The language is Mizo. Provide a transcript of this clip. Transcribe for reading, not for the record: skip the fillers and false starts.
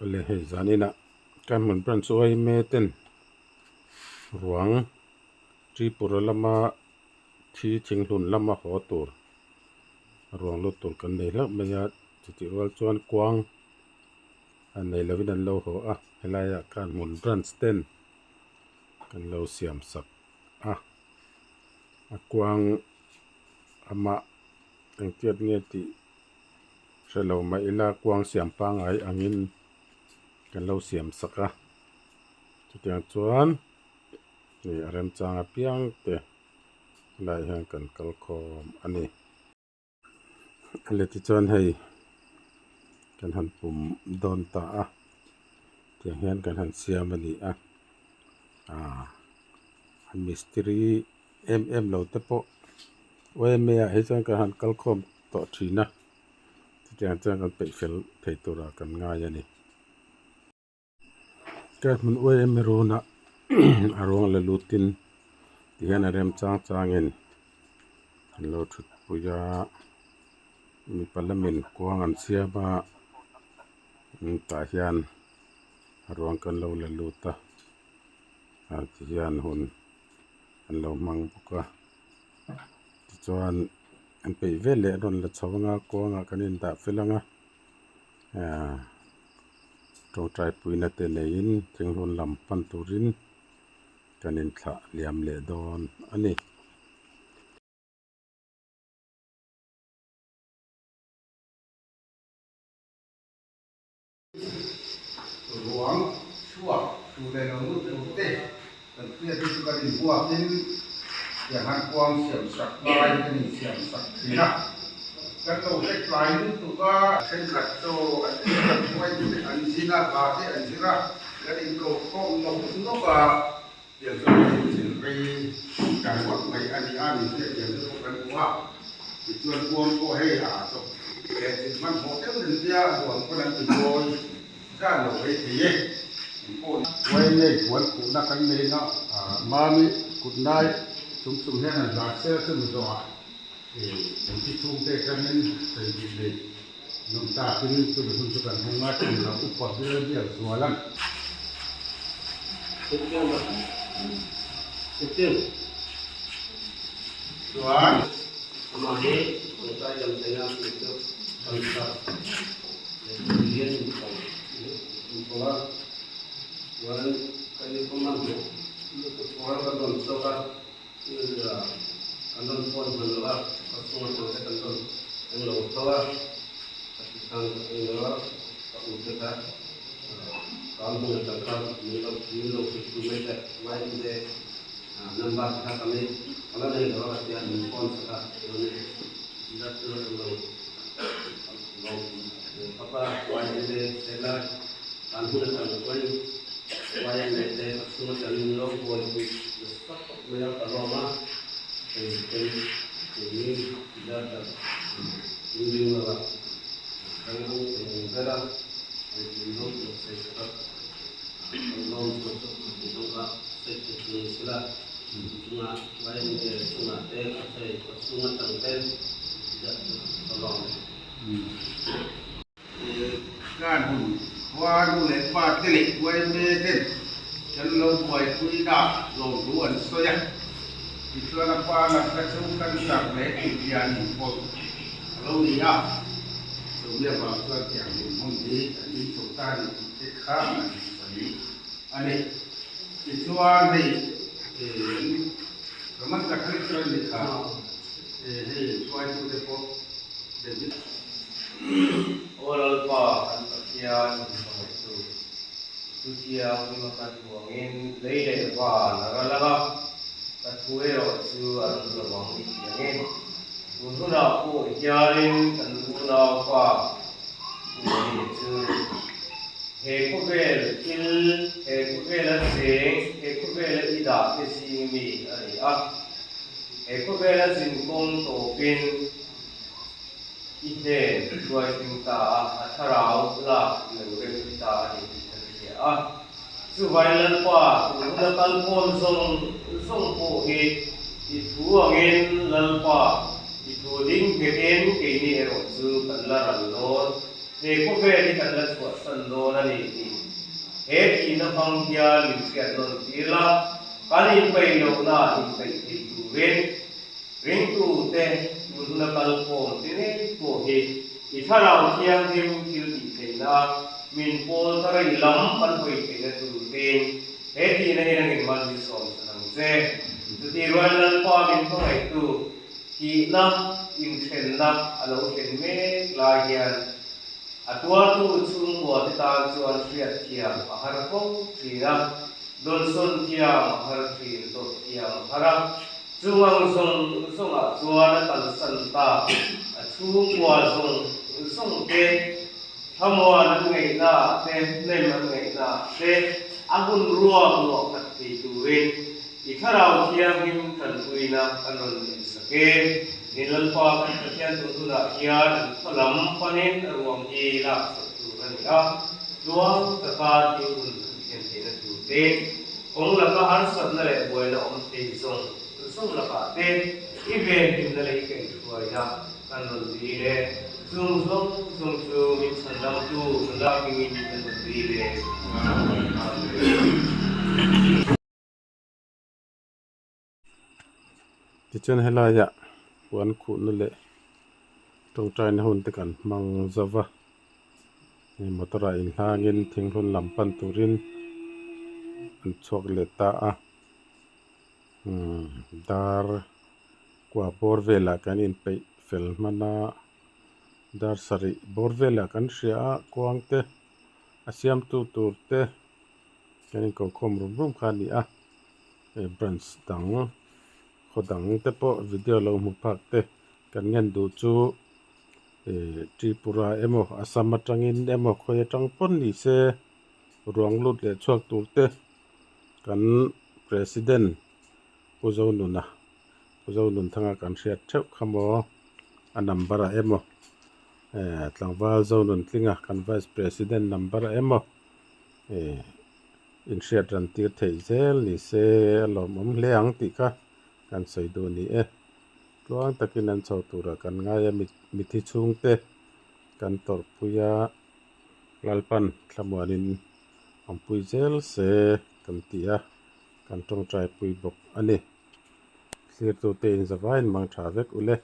Awle hei zaninah kan hmun branch yma ten ruang Tripura lama thi thinghlun lama haw tur ruang lut tur kan nei hlauh mai a chutih rual chuan kuang an nei lovin an lo haw a helaiah khan hmun branch ten kan lo siam sak a a kuang amah engtiat nge tih hre lo mah ila kuang siam pangngai angin kan lo siam sak a chutiang chuan ih a remchang apiang te helaiah hian kan kal khawm a ni. Leti chuan hei kan han pum dawn ta a tiang hian kan han siam a ni a aaa a mistiri em em lo te pawh yma ah hi chuan kan han kal khawm tawh thin a chutiang chuan kan peih fel thei turah kan ngai a ni. Ka hmun yma runah a ruang la lutin tihian a rem chang changin an lo thut pui a mipa lamin kuang an siam a tah hian a ruang kan lo la lut a ah tihian hun an lo hmang bawk a tichuan an peih vel leh an rawn la chho anga kuangah kan indah fel ang a. Aaa tawngtai puina te neiin thinghlun lam pan turin kan inthlah liam leh dawn a ni. Ruang chhuak tur leh lo lut tur te kan hriat hi chu kan inbuakin tiang han kuang siam sak lai kan insiam sak thin a. Kan lo hre tlai lutuk a. Thenkhat chu an thenkhat hnuai te an zin a, hla te an zir a, kan inkoh khawm nawk nawk a, tiang chuan kan inzin rei dan ngawt mai a ni a, min hriatthiam te pawh kan hmu a, tichuan kuang pawh hei a chawp leh thil hmanhmawh deuh reng tia ruang pawn an ti mawi zan lo mai thei e. Engpawh yma puan khuhna kan nei na mami kutnai chung chung hian an zar sel chu mi zawhah Kan thi chhungte atangin sawi bik nei nawm takin chumi hun chu kan hmang a, chumi lo upa bil biak zual ang. Chuan. Amah hi tawngtai dam theihna tih chu cancer leh tui lian inpawlh a, chuan ka inpawm a hmuh lutuk pawn ka rawn chhuak a. Kan rawn phone hman lo a, ka chhunga tang te kan rawn eng lo tho a, ka ti chang ka eng lo a, ka u te kha ka hmun atang khan min lo min lo hrilh tu mai teh ngai em te number te kha ka nei ka la nei lo a ka ti a, min phone sak a chuanin dat chu eng lo lo papa ngai em te hela kan hmun atang pawhin YMA te ka chhung atangin min lo buaipui nasa khawp mai a, ka lawm a, hei hei keini dar inring lo a, kan ang thei ang ber a, hei min lo buatsaih sak a, kan lawm chu chu ti zawng kha sawi thei tur ni sela, chunga YMA chungah te ka hei ka chhung atang te dar chu ka lawm e. Kan hun khua nu leh pa te leh YMA ten kan lo buaipui dah lawmthu an sawi a, tichuan a pa natna chu cancer leh inhlian inpawlh a lo ni a, chumi avang chuan tiang dinhmun hi an inchawh ta a ni tih te kha an sawi a ni. Tichuan hei Roman Catholic chuan ni kha hei hruaitute pawh David. Aw Lalpa kan Pathian min hmangaihtu, chu thianghlim a kan huangin lei leh van a ral ang a, ka thu erawh chu a ral lo ang i ti angin, tun hunah pawh hianin kan unaupa Puani chu he khawvel thil, he khawvela cheng, he khawvela i dah te zing mi a ni a, he khawvela zinkawng tawpin, I hnen hruaitling ta a, a thlarau lak i lo rem ti ta a ni tih kan hria a. Chuvai Lalpa, tun huna kal pawn zawng zawng pawh hi i thu angin Lalpa, i thu ding nghetin keini erawh chu kan la ral dawn. He khawvel hi kan la chhuahsan dawn a ni tih he thihna hmang hian min hriat nawn tir la, kan inpeih lohna inpeih thei turin ringtute tun huna kalkhawm te ngei pawh hi i thlarau thianghlim thil tih theihna min pawl thar a i lam kan hawi theihna turtein he thihna hi nangin mal min sawm sak ang che. Chutih rual Lalpa min hmangaihtu Thihna inthenna a lo thlen mek lai hian a tuartu chhungkua te tan chuan hriat thiam a har fo thin a, dawnsawn thiam a har thin, tawrh thiam a har a. Chung ang zawng zawngah chuan a kalsan ta a chhungkua zawng zawng te thlamuan an ngaihna ah te, hnem an ngaihna ah te a hun ruak luah khat thei turin I Thlarau Thianghlim tanpuina kan rawn insak e. Ni Lalpa kan Pathian tun hunah hian an khaw lam panin a ruang hi lak chawp tur a ni a, tluang taka thil hun an thlen theihna tur te, kawng laka harsatna leh buaina awm thei zawng zawng lakah te i venhimna leh i kaihhruaina kan rawn dil e. Chung zawng zawng chu min chhandamtu nula hmingin kan rawn dil e. Amen. Tichuan helaiah puan khuhna leh tawngtaina hun te kan hmang zo va hei motor ah inhlangin thinghlun lam pan turin an chhuak leh ta a umm dar kua bawr velah kan inpeih fel hman a dar sarih bawr velah kan hria a kuang te a siamtu tur te. Kan inkokhawm rum rum kha a ni a, hei branch dang khaw dang te pawh video lo hmu phak te kan ngen duh chu ih Tripura emaw Assam atangin emaw khawi atang pawn ni se ruang lut leh chhuak tur te kan president Pu Zonuna Pu Zonunthanga kan hriat theuh kha maw a number ah emaw eh tlangval Zonuntlinga kan vice president number ah emaw. Eh inhriat ran tir theih zel ni se a lawmawm hle ang tih kha kan sawi duh a ni e. Tluang takin an chho turah kan ngai a, mithi chhungte kan tawrhpui a, Lalpan thlamuanin awmpui zel se kan ti a, kan tawngtaipui bawk a ni. Thlirtute inzavain mang tha vek ule.